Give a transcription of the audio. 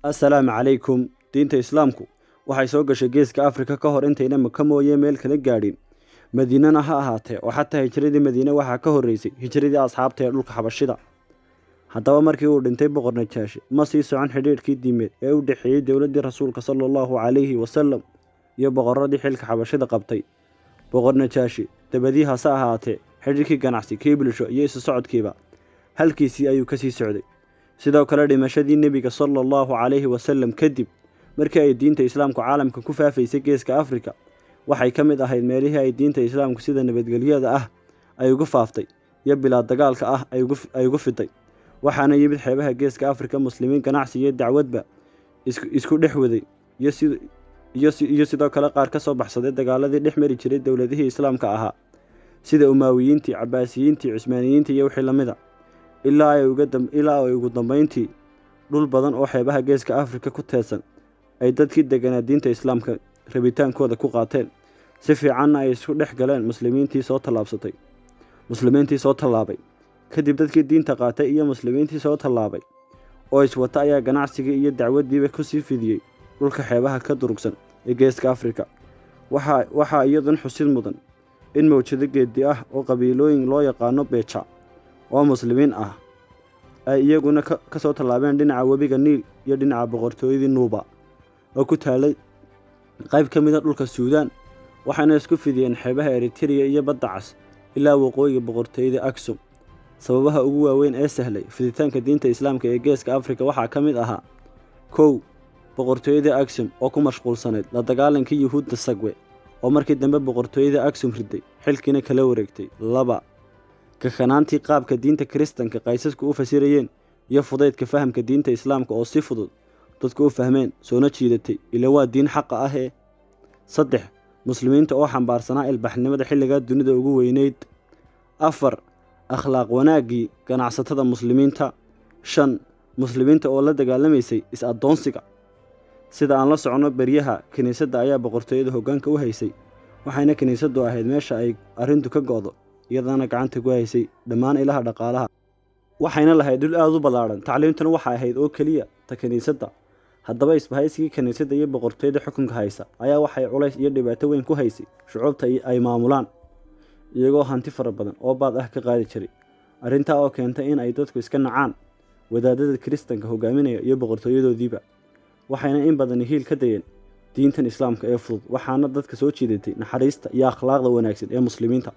Assalaamu calaykum. Diinta Islaamku waxay soo gashay Geeska Afrika ka hor intayna Maka mooye meel kala gaadhin, Madiinana ha ahaatee, oo xataa hijradii Madiine waxaa ka horreysay hijradii asxaabta ee dhulka Xabashida. Haddaba, markii uu dhintay Boqor Najaashi, ma sii socon xidhiidhkii diimeed ee u dhexeeyey dowladdii Rasuulka sala Allahu calayhi wasalam iyo boqorradii xilka Xabashida qabtay Boqor Najaashi dabadii. Hase ahaatee, xidhiidhkii ganacsi, kii bulsho iyo isu socodkiiba halkiisii ayuu kasii socday. Sidoo kale, dhimashadii Nebiga sala Allahu calayhi wasalam kadib, markii ay diinta Islaamku caalamka ku faafaysay, Geeska Afrika waxay ka mid ahayd meelihii ay diinta Islaamku sida nabadgelyada ah ay ugu faaftay iyo bilaa dagaalka ah ay ugu fiday. Waxaana yimid xeebaha Geeska Afrika muslimiin ganacsi iyo dacwadba isku dhex waday iyo sidoo kale qaar ka soo baxsaday dagaaladii dhex mari jiray dowladihii Islaamka ahaa, sida Umaawiyiintii, Cabaasiyiintii, Cusmaaniyiintii iyo wixii lamida, ilaa ay ugu dambeyntii dhul badan oo xeebaha Geeska Afrika ku teedsan ay dadkii deganaa diinta Islaamka rabitaankooda ku qaateen, si fiicanna ay isku dhex galeen muslimiintii soo tallaabsatay, muslimiintii soo tallaabay. Kadib, dadkii diinta qaatay iyo muslimiintii soo tallaabay oo iswata ayaa ganacsigii iyo dacwaddiiba kusii fidiyey dhulka xeebaha ka durugsan ee Geeska Afrika. Waxaa iyadun xusid mudan in mawjado geedi ah oo qabiilooyin loo yaqaano Beja oo muslimiin ah ay iyaguna ka soo tallaabeen dhinaca webiga Niil iyo dhinaca boqortooyadii Nuuba oo ku taalay qayb ka mid a dhulka Suudaan, waxayna isku fidiyeen xeebaha Eritereya iyo Badda Cas ilaa waqooyiga boqortooyada Aksum. Sababaha ugu waaweyn ee sahlay fiditaanka diinta Islaamka ee Geeska Afrika waxaa ka mid ahaa: 1, boqortooyada Aksum oo ku mashquulsanayd la dagaalankii Yuhuudda Sagwe, oo markii dambe boqortooyada Aksum riday, xilkiina kala wareegtay. 2, kakanaantii qaabka diinta Kiristanka qaysasku u fasirayeen iyo fudaydka fahamka diinta Islaamka oo si fudud dadku u fahmeen, soona jiidatay, ila waa diin xaqa ah ee. 3, muslimiinta oo xambaarsanaa ilbaxnimada xilligaa dunida ugu weyneyd. 4, akhlaaq wanaaggii ganacsatada muslimiinta. 5, muslimiinta oo la dagaalamaysay is-addoonsiga. Sida aan la soconno, beryaha kiniisadda ayaa boqortooyada hoggaanka u haysay, waxayna kiniisaddu ahayd meesha ay arrintu ka go'do, iyadana gacanta ku haysay dhammaan ilaha dhaqaalaha, waxayna lahayd dhul aada u ballaadhan. Tacliimtuna waxay ahayd oo keliya ta kiniisadda. Haddaba, isbahaysigii kiniisadda iyo boqortooyada xukunka haysa ayaa waxay culays iyo dhibaato weyn ku haysay shucuubta ay maamulaan, iyagoo hanti fara badan oo baad ah ka qaadi jiray. Arrintaa oo keentay in ay dadku iska nacaan wadaadada Kiristanka hogaaminaya iyo boqortooyadoodiiba, waxayna in badani hiil ka dayeen diintan Islaamka ee fudud. Waxaana dadka soo jiidatay naxariista iyo akhlaaqda wanaagsan ee muslimiinta.